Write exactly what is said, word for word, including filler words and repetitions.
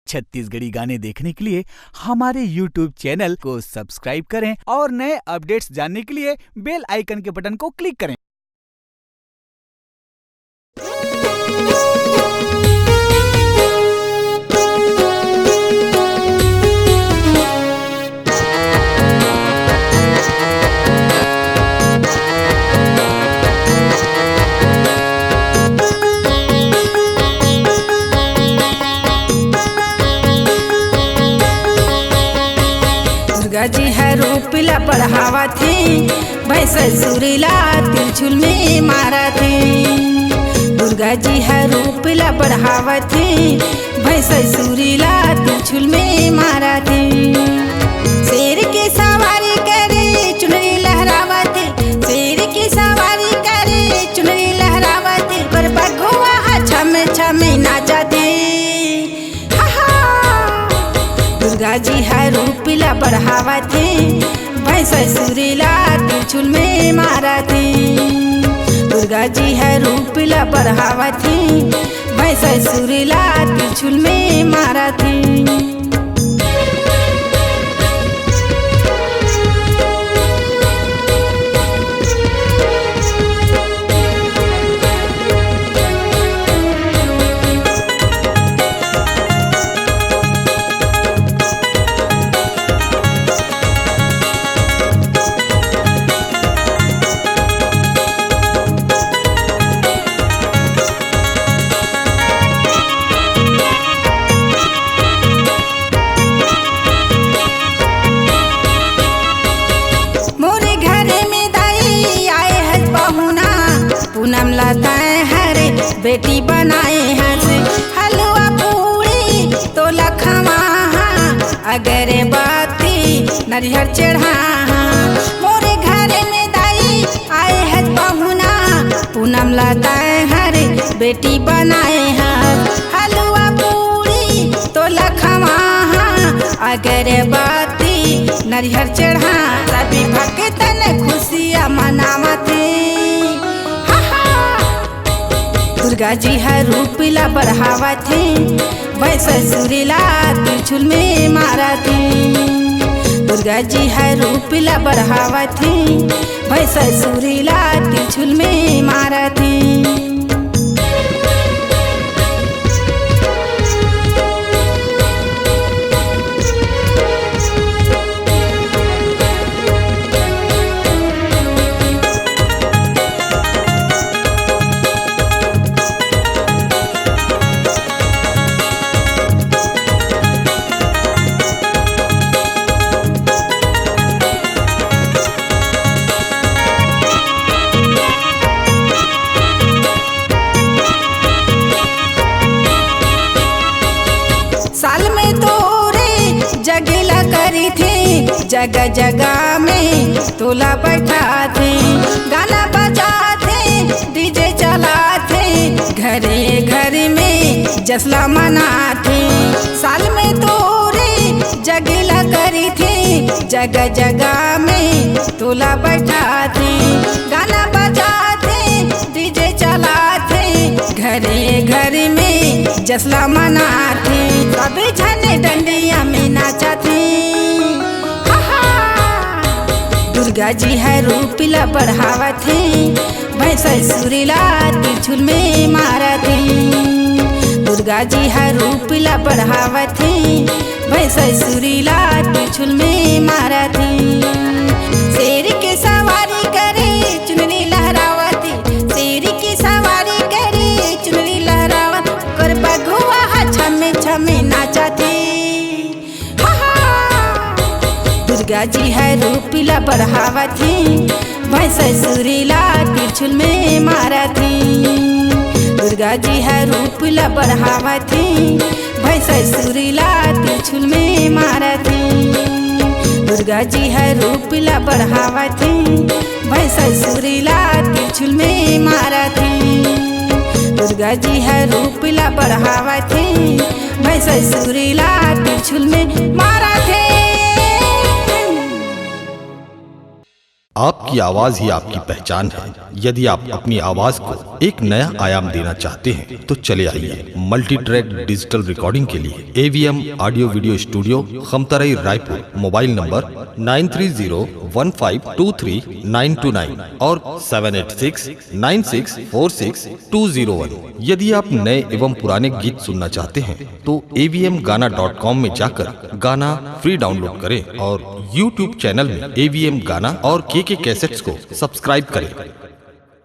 छत्तीसगढ़ी गाने देखने के लिए हमारे YouTube चैनल को सब्सक्राइब करें और नए अपडेट्स जानने के लिए बेल आइकन के बटन को क्लिक करें। दुर्गा जी ह रूप ला बढ़ावत हे, भैंसुरी ला त्रिशूल में मारत हे। दुर्गा जी ह रूप ला बढ़ावत हे, भैंसुरी ला त्रिशूल में मारत हे। शेर के सवारी करे चुनरी लहरावत हे, शेर के सवारी करे चुनरी लहरावत हे, पर बघवा ह छम छम नाचत हे। हा हा। दुर्गा जी ह रूप ला बढ़ावत हे, भैंसुरी ला त्रिशूल में मारत हे। दुर्गा जी ह रूप ला बढ़ावत हे, भैंसुरी ला त्रिशूल में मारत हे। मोरे घर में दाई आए हस पहुना, पूनम ला तैं हर बेटी बनाए हस। हलवा पूड़ी तोला खवाहा, अगरबत्ती नरिहर चढ़ाहा। मोरे घर में दाई आए हस पहुना, पूनम ला तैं हर बेटी बनाए हस। हलवा पूड़ी तोला खवाहा, अगरबत्ती नरिहर चढ़ा। सभी भक्तन खुशियाँ मनावत हे। हा हा। दुर्गा जी ह रूप ला बढ़ावत हे, भैंसुरी ला त्रिशूल में मारत हे। दुर्गा जी ह रूप ला बढ़ावत हे, भैंसुरी ला त्रिशूल में मारत हे। साल में तोरे जगेला करिथे, जगह जगह में तोला बैठाथे, गाना बजाथे, डीजे चलाथे, घरे घर में जसला मनाथे। साल में तोरे जगेला करिथे, जगह जगह में तोला बैठाथे, गाना बजाथे, डीजे चलाथे, घरे घर में जसला मनाथे, सबे झन डंडिया में नाचथे। हा हा। दुर्गा जी ह रूप ला बढ़ावत हे, भैंसुरी ला त्रिशूल में मारत हे। दुर्गा जी ह रूप ला बढ़ावत हे, भैंसुरी ला त्रिशूल में मारत हे। शेर के सवारी करे चुनरी लहरावत हे, शेर के सवारी करे चुनरी लहरावत, कर बघवा ह छमे छमे नाचत हे। हा हा। दुर्गा जी ह रूप ला बढ़ावत हे, भैंसुरी ला त्रिशूल में मारत हे। दुर्गा जी ह रूप ला बढ़ावत हे, भैंसुरी ला त्रिशूल में मारत हे। दुर्गा जी ह रूप ला बढ़ावत हे, भैंसुरी ला त्रिशूल में मारत हे। दुर्गा जी ह रूप ला बढ़ावत हे, भैंसुरी ला त्रिशूल में मारत हे। आपकी आवाज ही आपकी पहचान है। यदि आप अपनी आवाज को एक नया आयाम देना चाहते हैं तो चले आइए। मल्टी ट्रैक डिजिटल रिकॉर्डिंग के लिए AVM audio video studio, Khamtarai, Raipur. Mobile number nine three zero one five two three nine two nine और seven eight six nine six four six two zero one. यदि आप नए एवं पुराने गीत सुनना चाहते हैं तो एवीएम गाना डॉट कॉम में जाकर गाना फ्री डाउनलोड करें और यूट्यूब चैनल में एवीएम गाना और केके कैसेट्स को सब्सक्राइब करें।